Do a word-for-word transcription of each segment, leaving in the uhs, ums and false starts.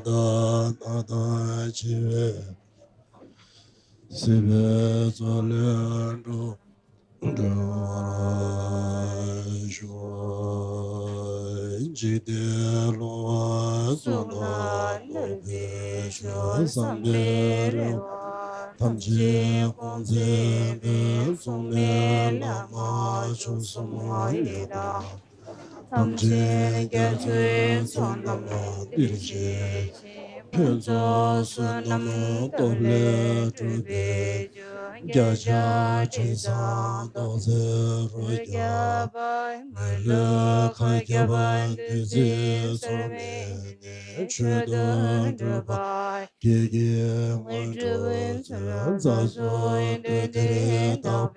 ད་ད་ད་ཆེ་བའི་སྲིད་པའི་མཚོ་ལས་འགྲོ་འགྲོ་བར་ཤོག་འཇིག་རྟེན་ལོངས་སྤྱོད་ན་ལོངས་པར་ཤོག་བསམ་པའི་རེ་བ་ཐམས་ཅད་སྐོང་མཛད་པའི་མཚུངས་མེད་བླ་མ་མཆོག་གསུམ་ལས་དང་། ཐམས་ཅད་རྒྱ་མཚོའི་མཚོ་རྣམས་འདིར་བྱེད་ཅིང་། ཕུན་ཚོགས་བསོད་ནམས་སྟོབས་ལས་གྲུབ་པའི་རྒྱུ། བརྒྱ་ཆ་དྲུག་ཚང་ཏོག་ཙེ་རོ་བརྒྱ་པ། མི་ལུས་མཁའ་ཁྱབ་པ་བདུད་རྩིའི་མཚོ་མེ་ནས་མཆོད་དོ་འགྲུབ་པ། ཀྱེ་ཀྱེ་དངོས་གྲུབ་ཚོགས་རྫོགས་སུ་འདུད། འདིར་བདག་པོས་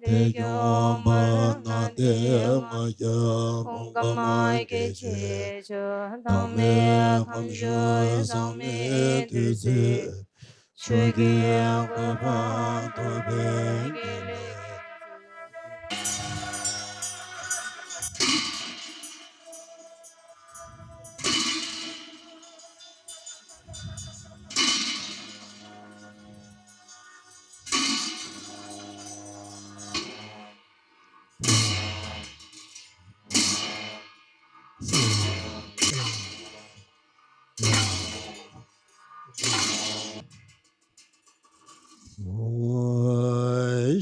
བདེ་སྐྱོང་བར་སྣང་སྟེ། ང་རྒྱལ་ཕུང་ཁམས་སྐྱེ་མཆེད་ཆོས་དང་མེད་ཁམས་སྤྱོད་ཟག་མེད་བདུད་རྩིའི་ཆོས་ཀྱི་གོ་འཕང་ཐོབ་པའི་དགེ་ལེགས།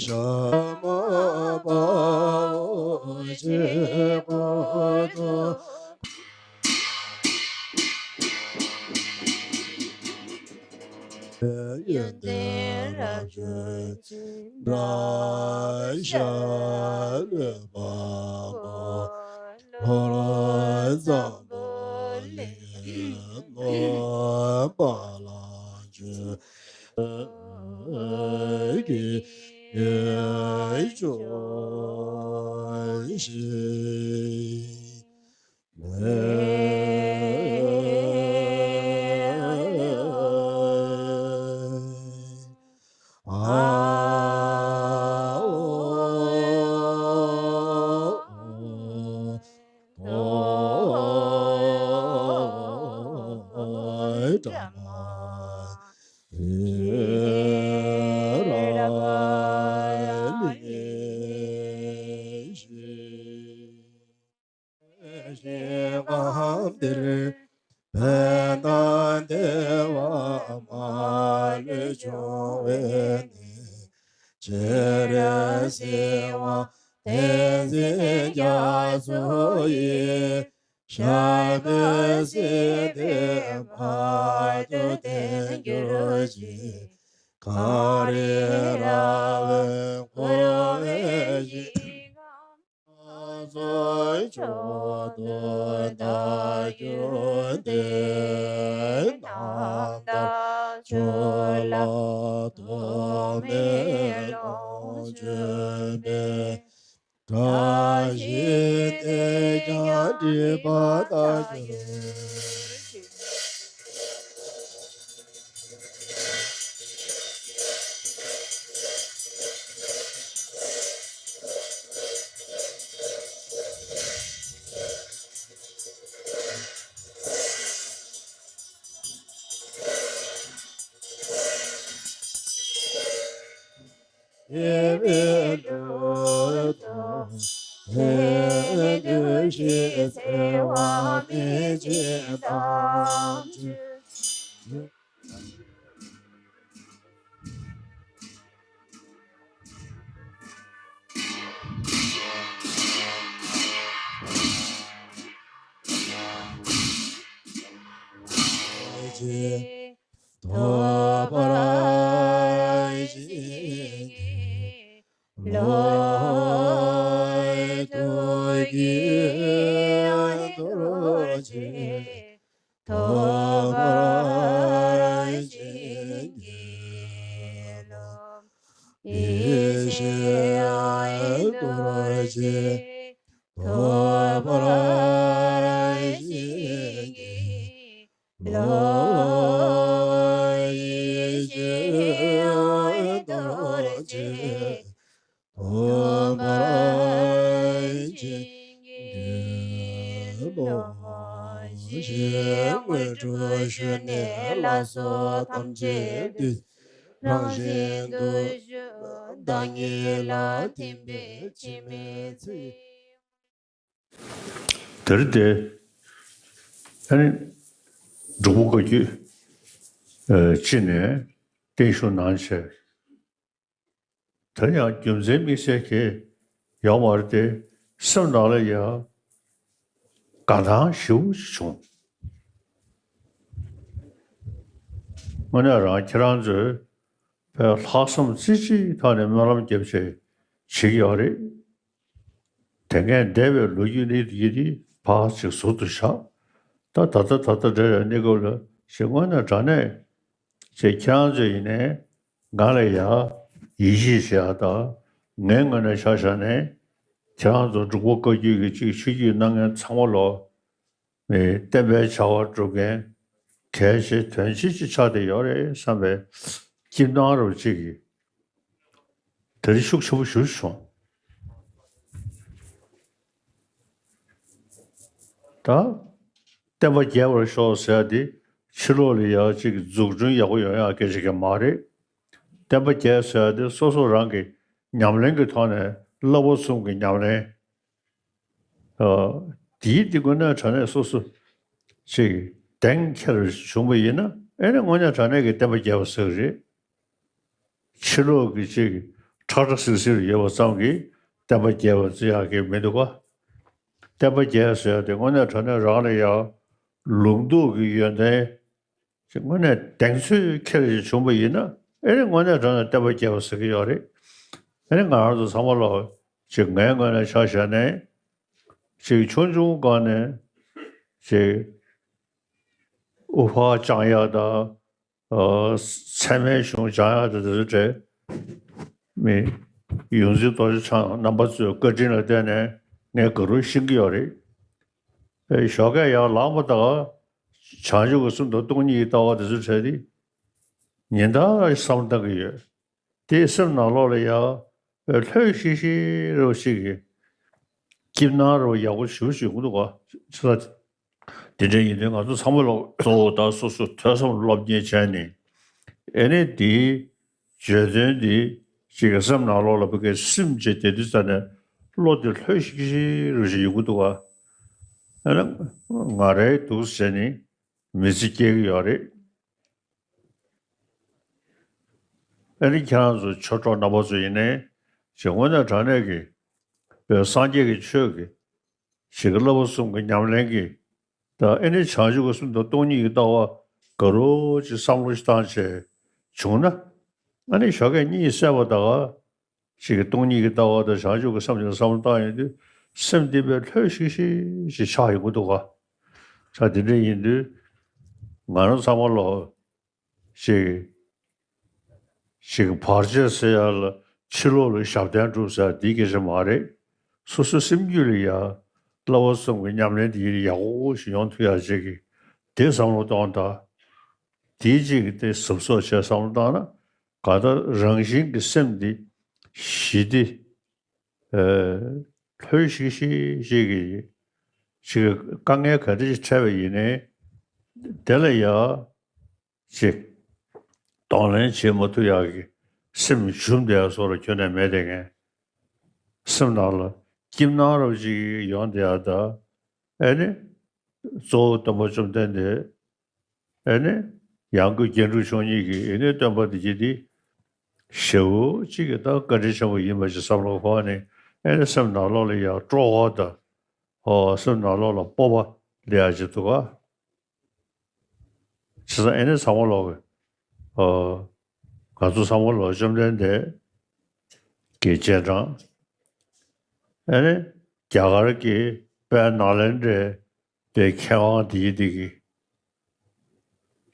ཤ་མ་པ་འོ་ཆེ་ཀོ་ཏོ། ཡོན་ཏན་རབ་བརྗོད་ཅིང་། བཀྲ་ཤིས་ལྷུན་པོ་ལྷོར་འཛམ་བུ་གླིང་། ནོར་བུ་ལོངས་སྤྱོད་ཀྱི་ཡོན་ལྗོན་ཤིང་། ཞིང་ཁམས་འདིར་ཕན་དང་བདེ་བ་མ་ལུས་འབྱུང་བའི་གནས། སྤྱན་རས་གཟིགས་དབང་བསྟན་འཛིན་རྒྱ་མཚོ་ཡི། ཞབས་པད་སྲིད་མཐའི་བར་དུ་བརྟན་གྱུར་ཅིག་གངས་རི་ར་བས་བསྐོར་བའི་ཞིང་ཁམས། ཕྱོགས་བཅུ་དུས་མཐར་གྱུར་ཏེ། རྣམ་དག་ཆོས་ལ་ཐོགས་མེད་ལོངས་སྤྱོད་པའི། བཀྲ་ཤིས་དེས་ཀྱང་སྒྲིབ་པ་དག་གྱུར་ཅིག་ཞི་བའི་ལུས་དང་ལྡན་དུས་ཤིག་འཚེ་བ་མེད་ཅིང་དམ་ཆོས་ཅིང་ཐོབ་པར་བྱིན་གྱིས་རློབས། ཐུགས་ཀྱི་རྡོ་རྗེ་ཐོབ་པར་བྱིན་གྱིས་རློབས། ཡེ་ཤེས་རྡོ་རྗེ་ཐོབ་པར་བྱིན་གྱིས་རློབས། ཡེ་ཤེས་རྡོ་རྗེ་ཐོབ་པར་བྱིན་གྱིས་རློབས། ཞེས་དངོས་གྲུབ་ཞུས་ནས་ལགས་སོ། ཐམས་ཅད་འདུས། རང་བཞིན་དུ་བཞུགས་བདག་ཉིད་ལ། ཐིམ་པས་འཆི་མེད་ཚེ། དེར་དེ། ཨ་ནི། འབྲུག་པ་བཀའ་བརྒྱུད། ཨ། སྤྱི་ནས་བརྟན་བཞུགས་གནང་བྱས། དེ་ཡང་རྒྱུ་མཚན་དམིགས་བསལ་གྱི་ཡོད་མ་རེད་དེ། སེམས་ནང་ལ་ཡང་དགའ་སྣང་ཞེ་པོ་ཅིག་བྱུང་། དངོས་གནས་རང་ཁྱེད་རང་ཚོས་ལྷག་བསམ་རྩེ་གཅིག་ཐོག་ནས་སྨོན་ལམ་བརྒྱབ་བྱས་བྱེད་ཀྱི་ཡོད་རེད། དེ་སྔའི་འདས་པའི་ལོ་རྒྱུས་ནི་ཡིན་དེ་ཕར་ཅིག་ཟུར་དུ་བཞག་ད་ད་ལྟ་ད་ལྟ་འབྲེལ་བའི་གནས་སྐབས་ལ་ཞེས་དངོས་གནས་དྲང་གནས་ཅེས་ཁྱེད་རང་ཚོ་ཡིན་ནའི་ང་ལ་ཡ་ཡིད་ཆེས་བྱེད་ཡ་དང་། ངའི་ངོས་ནས་ཆ་བཞག་ནས་ཁྱེད་རང་ཚོ་འབྲུག་པ་བཀའ་བརྒྱུད་ཀྱི་ཅིག་ཆོས་བརྒྱུད་གནང་མཁན་ཚང་མ་ལོ། མི་བསྟན་པའི་བྱ་བ་སྒྲུབ་མཁན་གལ་ཆེ་དོན་ཆེ་ཅིག་ཆགས་བསྡད་ཡོད་རེད་བསམ་པའི་སྐྱིད་སྣང་རབ་ཅིག་གིས་དེ་རིང་ཤུགས་ཆེན་པོ་ཞེ་པོ་བྱུང་། ད་བསྟན་པ་རྒྱས་པར་ཤོག་ཟེར་ཡ་དེ་ཕྱི་ལོགས་ལ་ཡ་ཅིག་འཛུགས་སྐྲུན་ཡག་པོ་ཡོང་ཡ་སྐད་ཆ་གང་ཡང་མ་རེད། བསྟན་པ་རྒྱས་ཟེར་ཡ་དེ་སོ་སོ་རང་གི་ཉམས་ལེན་གྱི་ཐོག་ནས་བསླབ་པ་གསུམ་གྱི་ཉམས་ལེན། ཨ། དེའི་དེ་དངོས་གནས་དྲང་གནས་སོ་སོ་ཅིག་གདེང་འཁེལ་བྱུང་བ་ཡིན་ན། ཨེ་ནི་དངོས་གནས་དྲང་གནས་ཀྱི་བསྟན་པ་རྒྱས་པ་ཟེར་གྱི་རེད། ཕྱི་ལོགས་ཀྱི་ཅིག་ཁྲ་ཁྲ་སིལ་སིལ་ཡོད་པ་ཙམ་གྱིས་བསྟན་པ་རྒྱས་པ་ཟེར་ཡག་གི་མི་འདུག་ག་བསྟན་པ་རྒྱས་ཟེར་ཡག་དེ་དངོས་གནས་དྲང་གནས་རང་ལ་ཡང་ལུང་རྟོགས་ཀྱི་ཡོན་ཏན་ཅིག་དངོས་གནས་གདེང་ཚོད་འཁེལ་ཞིག་བྱུང་བ་ཡིན་ན། ཨེ་ནི་དངོས་གནས་དྲང་གནས་བསྟན་པ་རྒྱས་པ་ཟེར་གྱི་ཡོད་རེད། ཨེ་ནི་ང་རང་ཚོ་ཚང་མ་ལོ་ཅིག་ངའི་ངོས་ནས་ཆ་བཞག་ནས་ཅིག་ཆུང་ཆུང་སྒང་ནས་ཅིག་དབུ་ཕར་བཅང་ཡག་དང་། ཨ། ཚད་མའི་གཞུང་སྦྱང་ཡག་དེ་དེ་ཚོ་གྲས། མི་ཡོངས་འཛིན་རྡོ་རྗེ་འཆང་རྣམ་པ་ཚོའི་བཀའ་དྲིན་ལ་བརྟེན་ནས་ངས་ག་རུ་ཤེས་ཀྱི་ཡོད་རེད། ཨེ། ཞོགས་ཀས་ཡར་ལངས་པ་དང་བྱང་ཆུབ་ཀྱི་སེམས་དང་སྟོང་ཉིད་ཀྱི་ལྟ་བ་དེ་ཚོ་གྲས་དེ་ཉིན་ལྟར་བསམ་བློ་བཏང་གི་ཡོད། དེའི་སེམས་ནང་ལོགས་ལ་ཡ་ལྷོད་ཤིག་ཤིག་རོ་ཞིག་གི་སྐྱིད་སྣང་རོ་ཡག་པོ་ཞུ་ཞུ་གི་འདུག་ག་ཆི་ལ། དེ་འདྲ་ཡིན་དུས་ང་ཚོ་ཚང་མ་ལོ་གཙོ་བོ་ད་སོ་སོ་ཐོས་བསམ་སློབ་གཉེར་བྱས་ནས། ཨེ་ནས་དེའི་བརྗོད་དོན་འདི་ཅིག་གི་སེམས་ནང་ལོགས་ལ་བུ་གའི་སིམ་བྱས་བསྡད་དུས་ཙ་ནས་བློ་དེ་ལྷོད་ཤིག་ཤིག་རུ་ཞིག་ཡོང་གི་འདུག་ག་ཨེ་ན་ང་རའི་འདུག་ཟེར་ནས་མི་ཚེ་སྐྱེལ་གི་ཡོད་རེད། ཨེ་ནི་ཁྱེད་རང་ཚོ་ཆོས་གྲོགས་རྣམ་པ་ཚོ་ཡིན་ནའི་ཅིག་དངོས་གནས་དྲང་གནས་ཀྱི་བོད་སངས་རྒྱས་ཀྱི་ཆོས་ཀྱི་ཞིག་གི་བསླབ་པ་གསུམ་གྱི་ཉམས་ལེན་གྱི། ད་ཨེ་ནི་བྱང་ཆུབ་ཀྱི་སེམས་དང་སྟོང་ཉིད་ཀྱི་ལྟ་བ་ག་རོ་ཅིག་བསམ་བློ་ཞིག་བཏང་བྱས་བྱུང་ན། ཨ་ནི་ཞོགས་ཀས་གཉིད་སད་པ་ད་ག་ཅིག་གི་སྟོང་ཉིད་ཀྱི་ལྟ་བ་དང་བྱང་ཆུབ་ཀྱི་སེམས་ཀྱི་བསམ་བློ་བཏང་ཡོང་དུས་སེམས་འདི་བས་ལྷོད་ཤིག་ཤིག་ཅིག་ཆགས་ཡོང་གི་འདུག་ག་ཆ་དེ་འདྲ་ཡིན་དུས་ང་རང་ཚང་མ་ལོ། ཅིག་ཅིག་བར་ཆད་སེལ་ཡ་ལ་ཕྱི་ལོགས་ལ་ཞབས་བརྟན་སྒྲུབ་ཟེར་འདི་སྐད་ཆ་མ་རེད། སོ་སོའི་སེམས་རྒྱུད་ལ་ཡ་བསླབ་པ་གསུམ་གྱི་ཉམས་ལེན་དེ་ཡིན་ཡག་པོ་ཞིག་ཡོང་ཐུབ་ཡ་ཅིག་གི་དེ་བསམ་བློ་གཏོང་དང་། དེའི་ཅིག་གི་དེ་གཟབ་གཟབ་བྱས་བསམ་བློ་བཏང་ན་གང་ལྟར་རང་བཞིན་གྱི་སེམས་འདི་ཞི་སྟེ། ཨ། ལྷོད་ཤིག་ཤིག་ཤིག་གི་ཅིག་དཀའ་ངལ་ག་འདྲ་ཞིག་འཕྲད་པ་ཡིན་ནའི་དེ་ལ་ཡ། ཅིག་གདོང་ལེན་བྱེད་མ་ཐུབ་ཡག་གི་སེམས་འཇུམ་བསྡད་ཡ་བཟོ་འདྲ་ཁྱོན་ནས་མེད་དེ་ངས། སེམས་ནང་ལ་སྐྱིད་སྣང་རབ་ཅིག་ཡོང་བསྡད་ཡ་ད། ཨེ་ནི། གཙོ་བོ་སྟོན་པ་བཅོམ་ལྡན་འདས། ཨེ་ནི། ཡང་སྒོས་རྒྱན་དྲུག་མཆོག་གཉིས་ཀྱི་ཨེ་ནི་སྟོན་པ་དེ་གྱིས་དེ། ཞེ་པོ་ཅིག་གི་ད་བཀའ་དྲིན་ཆེན་པོ་ཡིན་པ་ཞིག་བསམ་བློ་འཁོར་ནས་ཨེ་ནི་སེམས་ནང་ལོགས་ལ་ཡང་སྤྲོ་བ་དང་། ཨོ་སེམས་ནང་ལོགས་ལ་སྤོབས་པ་སླེབས་ཡ་ཅིག་འདུག་ག་བྱས་ཙང་ཨེ་ནི་ཚང་མ་ལོག་གི། ཨོ། ང་ཚོ་ཚང་མ་ལོག་བཅོམ་ལྡན་འདས་ཀྱི་རྗེས་འབྲང་། ཨེ་ནི། རྒྱ་གར་གྱི་དཔལ་ནཱ་ལེནྡྲའི་པའི་མཁས་དབང་དེའི་དེ་གི་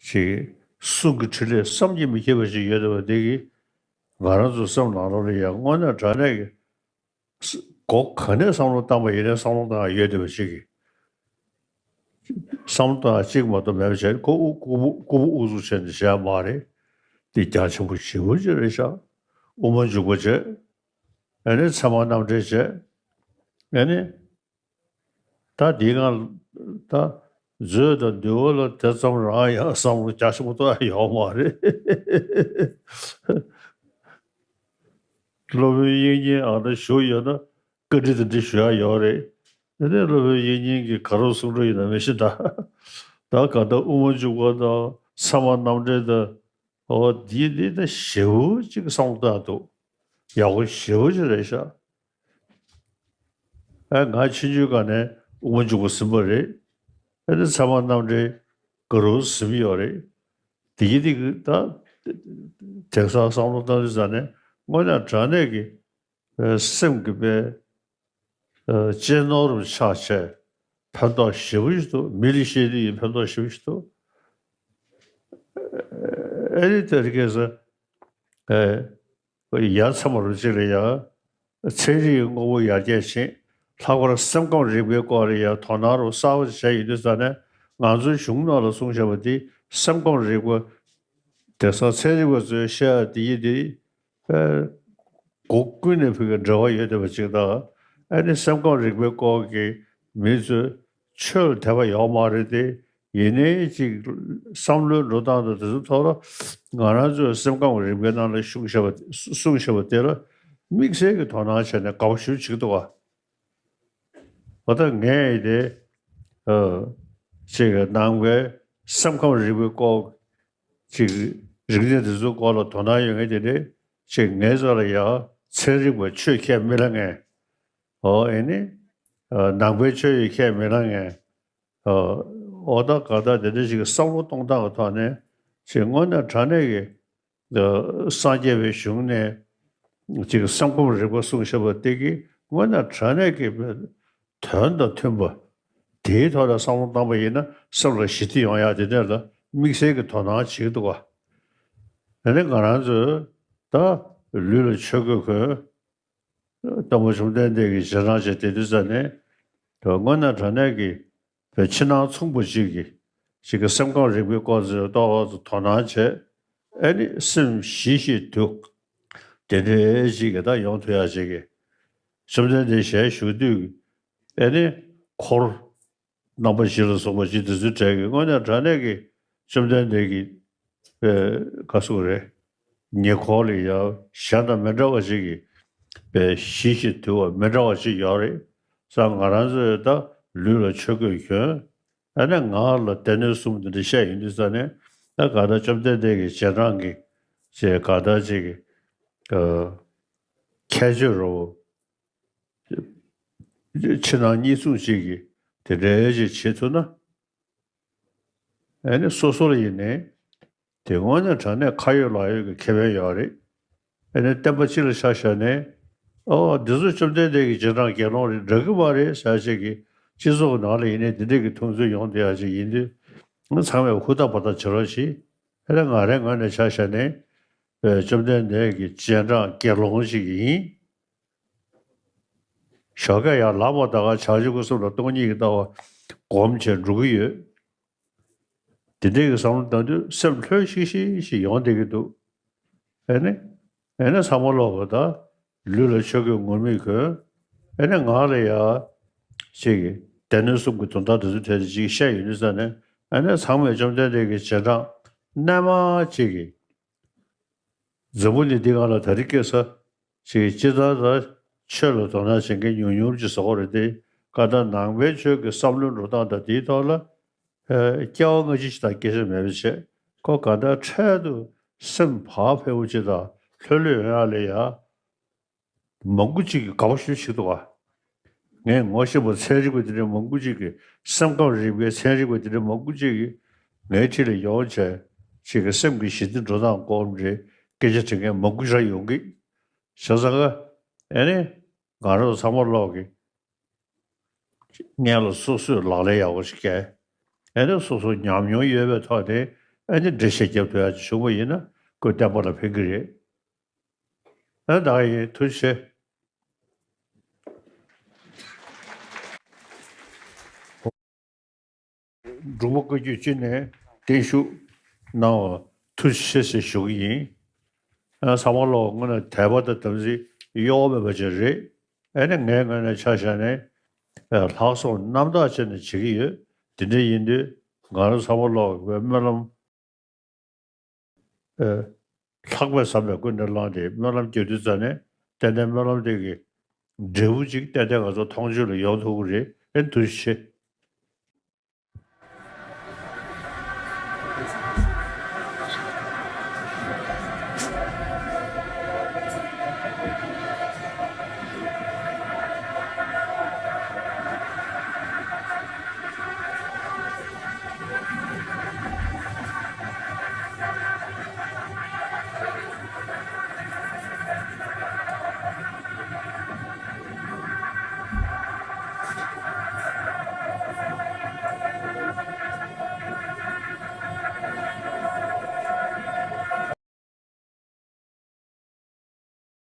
ཅིག་གསུང་གི་ཕྲིན་ལས་བསམ་གྱིས་མི་ཁྱབ་པ་ཞིག་ཡོད་བསྡད་པ་དེ་གིས་ང་རང་ཚོ་སེམས་ནང་ལོགས་ལ་ཡང་དངོས་གནས་དྲང་གནས་ཀྱི་སྒོ་ག་ནས་བསམ་བློ་བཏང་པ་ཡིན་ནའི་བསམ་བློ་བཏང་ཡ་ཡོད་བསྡད་པ་ཞིག་གིས་བསམ་བློ་བཏང་ཡ་གཅིག་མ་གཏོགས་མེད་པ་བྱས་ཁོ་དབུ་ལྐུགས་པ་དབུ་ལྐུགས་པ་དབུ་ཚུགས་བྱས་ནས་བྱས་མ་རེད། འདི་རྒྱ་ཆེན་པོ་ཞེ་པོ་ཅིག་རེད་ཤག་དབུ་མ་འཇུག་པ་བྱས། ཨ་ནི་ཚད་མ་རྣམ་འགྲེལ་བྱས། ཨ་ནི། ད་འདིའི་སྒང་ད་ མཛོད་དང་འདུལ་བ་ལ་དེ་ཙམ་རང་ཡང་བསམ་བློ་རྒྱ་ཆེན་པོ་གཏོང་ཡ་ཡོད་མ་རེད། སློབ་དཔོན་དབྱིག་གཉེན་ཨ་ན་བཞུགས་ཡོད་ན་བཀའ་འདྲི་དེ་འདྲི་ཞུ་ཡ་ཡོད་རེད། དེ་ནས་སློབ་དཔོན་དབྱིག་གཉེན་གྱིས་ག་རེ་གསུང་གྲོས་ཡིན་ན་མི་ཤེས་ད། ད་ག་ད་དབུ་མ་འཇུག་པ་དང་ཚད་མ་རྣམ་འགྲེལ་དང་། ཨོ་འདི་འདི་ད་ཞེ་པོ་ཅིག་བསམ་བློ་བཏང་འདུག་ཡག་པོ་ཞེ་པོ་ཅིག་རེད་ཤག་ཨ་ང་ཆུང་ཆུང་སྒང་ནས་དབུ་མ་འཇུག་པ་ཟིན་པ་རེད། ཨ་ནི་ཚད་མ་རྣམ་འགྲེལ་ག་རུ་ཟིན་ཡོད་རེད། དེ་གི་དེ་གི་ད་དེང་སང་བསམ་བློ་བཏང་དུས་ཙ་ནས་དངོས་གནས་དྲང་གནས་ཀྱི་ཨ་སེམས་ཀྱི་དཔེ་ཨ་གཅེས་ནོར་ཆགས་བྱས་ཕན་ཐོགས་ཞེ་པོ་ཞིག་འདུག་མི་ལ་བཤད་དུས་ཡིན་ཕན་ཐོགས་ཞེ་པོ་ཞིག་འདུག་ཨ་ནི་དེ་རིང་ཁ་སང་ཨ་ཡ་མཚན་མ་རུ་གཅིག་ལ་ཡ། ཚན་རིག་གི་དངོས་པོ་ཡར་རྒྱས་ཕྱིན། ལྷག་པར་སེམས་ཁམས་རིག་པའི་སྐོར་ལ་ཡང་དོ་སྣང་རུ་གསར་པ་བྱས་ཡོད་དུས་ཙ་ནས་ང་ཚོའི་གཞུང་ནང་ལ་གསུངས་བཞག་པ་འདི་སེམས་ཁམས་རིག་པ། དེང་སང་ཚན་རིག་པ་ཚོས་བཤད་ཡ་འདི་ཡིན་འདི། ཨེ། སྒོ་ཀུན་ནས་ཕ་གི་འབྲེལ་བ་ཡོད་བསྡད་པ་ཅིག་དང་། ཨ་ནི་སེམས་ཁམས་རིག་པའི་སྐོར་གྱི་མི་ཚོས་ཆོས་ལ་དད་པ་ཡོད་མ་རེད་དེ། ཡིན་ནའི་ཅིག་བསམ་བློའི་འགྲོ་སྟངས་དང་དེ་ཚོའི་ཐོག་ལ་ང་རང་ཚོའི་སེམས་ཁམས་རིག་པའི་ནང་ལ་ཤུགས་བཞག་པ་གསུངས་བཞག་པ་དེ་ལ་དམིགས་བསལ་གྱི་དོ་སྣང་བྱས་ནས་དགའ་པོ་ཞེ་པོ་བྱེད་ཀྱི་འདུག་ག་འོ་ད་ངས་དེ་ཨ་ཅིག་ནང་པའི་སེམས་ཁམས་རིག་པའི་སྐོར་ཅིག་རིག་གནས་དེ་ཚོའི་སྐོར་ལ་དོ་སྣང་ཡོད་མཁན་དེ་འདྲས་ཅིག་ངའི་རྩ་ལ་ཡ་ཚན་རིག་པ་ཆོས་ཁས་མི་ལེན་མཁན། ཨོ་ཨེ་ནི་ཨ་ནང་པའི་ཆོས་ཡི་ཁས་མི་ལེན་མཁན། ཨོ་ད་ག་ད་དེ་འདྲ་ཞིག་གི་བསམ་བློ་གཏོང་སྟངས་ཀྱི་ཐོག་ནས་ཅིག་དངོས་གནས་དྲང་གནས་ཀྱི་ཨ་སངས་རྒྱས་པའི་གཞུང་ནས་ཅིག་སེམས་ཁམས་རིག་པ་གསུངས་བཞག་པ་དེ་གི་དངོས་གནས་དྲང་གནས་ཀྱི་དོན་དང་མཐུན་པ་དེའི་ཐོག་ལ་བསམ་བློ་བཏང་པ་ཡིན་ན་སེམས་ལ་ཞི་བདེ་ཡོང་ཡག་དེ་འདྲ་ལ་དམིགས་བསལ་གྱི་དོ་སྣང་བྱེད་ཀྱི་འདུག་ག་ཨ་ནི་ང་རང་ཚོས་ད་ལུས་ལ་ཆོས་གོས་གོན། སྟོན་པ་བཅོམ་ལྡན་འདས་ཀྱི་རྗེས་འབྲང་བྱས་དེ་དུས་ཙ་ནས་དངོས་གནས་དྲང་གནས་ཀྱི་བའི་ཕྱི་ནང་མཚུངས་པ་ཅིག་གི་ཅིག་གི་སེམས་ཁམས་རིག་པའི་སྐོར་ཚོའི་ཏོག་ཙམ་དོ་སྣང་བྱས། ཨ་ནི་སེམས་ཞི་ཞིང་དུལ། དེ་འདྲའི་ཅིག་གི་ད་ཡོང་ཐུབ་ཡག་ཅིག་གི་བཅོམ་ལྡན་འདས་ཞལ་བཞུགས་དུས་ཨ་ནི་འཁོར་རྣམ་པ་བཞི་ལ་སོགས་པ་ཅིག་དེ་ཚོའི་གྲས་ཀྱི་དངོས་གནས་དྲང་གནས་ཀྱི་བཅོམ་ལྡན་འདས་ཀྱི་པའི་ག་སུ་རེད། ཉེ་འཁོར་ལ་ཡང་གཞན་དང་མི་འདྲ་བ་ཞིག་གི་པའི་ཞི་ཞིང་དུལ་བ་མི་འདྲ་བ་ཞིག་ཡོད་རེད། ས་ང་རང་ཚོས་ད་ལུས་ལ་ཆོས་གོས་གྱོན། ཨ་ནི་ངག་ལ་སྡེ་སྣོད་གསུམ་དེ་འདྲ་བཤད་ཡོང་དུས་ས་ནས་ད་ག་ད་བཅོམ་ལྡན་འདས་ཀྱི་རྗེས་འབྲང་གི་ཅེས་ག་ད་ཅིག་གི་ཁྱད་ཆོས་རོ། ཕྱི་ནང་གཉིས་མཚུངས་ཤིག་གིས་དེ་འདྲའི་ཞིག་བྱེད་ཐུབ་ན། ཨ་ནི་སོ་སོ་ལ་ཡིན་ནའི་དེ་དངོས་གནས་དྲང་གནས་ཁ་ཡོད་ལག་ཡོད་ཀྱི་ཁེ་ཕན་ཡོད་རེད། ཨ་ནི་བསྟན་པ་སྤྱི་ལ་ཆ་བཞག་ནས་ཨོ་འདི་ཚོ་བཅོམ་ལྡན་འདས་ཀྱི་རྗེས་འབྲང་དགེ་སློང་རེད་འདྲ་གི་མ་རེད་ཟེར་ཅིག་གིས་སྤྱི་ཚོགས་ནང་ལ་ཡིན་ནའི་འདི་འདྲས་ཀྱི་མཐོང་ཚུལ་ཡོང་བསྡད་ཡག་ཅིག་ཡིན་དུས་ཚང་མས་ཧུར་ཐག་འབད་ཐག་བྱེད་རོགས་གྱིས། ཨ་ནི་ང་རའི་ངོས་ནས་ཆ་བཞག་ནས་བཅོམ་ལྡན་འདས་ཀྱི་རྗེས་འབྲང་དགེ་སློང་ཞིག་ཡིན། ཞོགས་ཀས་ཡར་ལངས་པ་ད་ག་བྱང་ཆུབ་ཀྱི་སེམས་ལ་སྟོང་ཉིད་ཀྱི་ལྟ་བ་སྒོམ་བྱས་འགྲོ་གི་ཡོད། དེ་འདྲའི་གི་བསམ་བློ་བཏང་དུས་སེམས་ལྷོད་ཤིག་ཤིག་ཤིག་ཡོང་བསྡད་ཀྱི་འདུག་ཨེ་ནི། ཨེ་ནི་ཚང་མ་ལོག་གི་ད་ལུས་ལ་ཆོས་གོས་ངུར་སྨྲིག་གོན། ཨེ་ནི་ངག་ལ་ཡ་ཅིག་གི་སྡེ་སྣོད་གསུམ་གྱི་དོན་དག་དེ་ཚོ་ཐད་དེ་ཅིག་བཤད་ཡོང་དུས་ས་ནས་ཨེ་ནི་ཚང་མས་བཅོམ་ལྡན་འདས་ཀྱི་རྗེས་འབྲང་རྣལ་མ་ཅིག་གི་འཛམ་བུ་གླིང་འདི་སྒང་ལ་ད་རེས་ཁ་སང་ཅིག་སྤྱིར་བཏང་ད་ཆོས་ལ་དོ་སྣང་བྱེད་མཁན་ཉུང་ཉུང་ཅིག་བཟོ་གི་རེད་དེ། ག་ད་ནང་པའི་ཆོས་ཀྱི་བསམ་བློའི་འགྲོ་སྟངས་དང་དེའི་ཐོག་ལ་ཨ་སྐྱེ་བ་སྔ་ཕྱི་ཞིག་དང་སྐད་ཆ་མེད་པ་བྱས། ཁོ་ག་ད་འཕྲལ་དུ་སེམས་བག་ཕེབས་པོ་ཅིག་དང་ལྷོད་ལྷོད་ཡོང་ཡག་ལ་ཡ། མང་པོ་ཅིག་གིས་དགའ་པོ་ཞེ་པོ་བྱེད་འདུག་ག་ངས་ངོ་ཤེས་པ་ཚན་རིག་པ་དེ་འདྲའི་མང་པོ་ཅིག་གིས་སེམས་ཁམས་རིག་པའི་ཚན་རིག་པ་དེ་འདྲའི་མང་པོ་ཅིག་གིས་ངའི་འཁྲིས་ལ་ཡོང་བྱས་ཅིག་གི་སེམས་ཀྱི་ཞི་བདེ་འགྲོ་སྟངས་སྐོར་འདྲའི་སྐད་ཆ་དྲི་མཁན་མང་པོ་ཞིག་ཡོང་གི། བྱས་ཙང་ཀ་ཨེ་ནི་ང་རང་ཚང་མ་ལོག་གི་སྔོན་ལ་སོ་སོས་ལག་ལེན་ཡག་པོ་ཞིག་བཀལ། ཨེ་ནི་སོ་སོ་ཉམས་མྱོང་ཡོད་པའི་ཐོག་ནས་ཨེ་ནི་འགྲེལ་བཤད་རྒྱབ་ཐུབ་ཡག་ཅིག་བྱུང་བ་ཡིན་ན་ཁོས་བསྟན་པ་ལ་ཕན་གི་རེད། ཨ་ད་ཡིན་ཐུགས་རྗེ་ཆེ། འབྲུག་པ་བཀའ་བརྒྱུད་སྤྱི་ནས་བརྟན་བཞུགས་གནང་བ་ཐུགས་རྗེ་ཆེ་ཞེས་ཞུ་གི་ཡིན། ཨ་ཚང་མ་ལོག་དངོས་གནས་དད་པ་དང་དམ་ཚིག་གཡོ་བ་མེད་པ་ཅིག་རེད། ཨ་ནི་ངའི་ངོས་ནས་ཆ་བཞག་ནས་ལྷག་བསམ་རྣམ་དག་བྱས་ནས་བྱེད་ཀྱི་ཡོད། དེ་འདྲ་ཡིན་དུས་ང་རང་ཚང་མ་ལོག་པའི་སྨོན་ལམ། ཨེ། ལྷག་པའི་བསམ་པས་ཀུན་ནས་བསླངས་ཏེ་སྨོན་ལམ་རྒྱག་དུས་ཙ་ནས་ཏན་ཏན་སྨོན་ལམ་དེ་གི་འབྲས་བུ་ཅིག་ཏན་ཏན་ང་ཚོ་མཐོང་ཆོས་ལ་ཡོང་ཐུབ་ཀྱི་རེད། ཨེ་ཐུགས་རྗེ་ཆེ།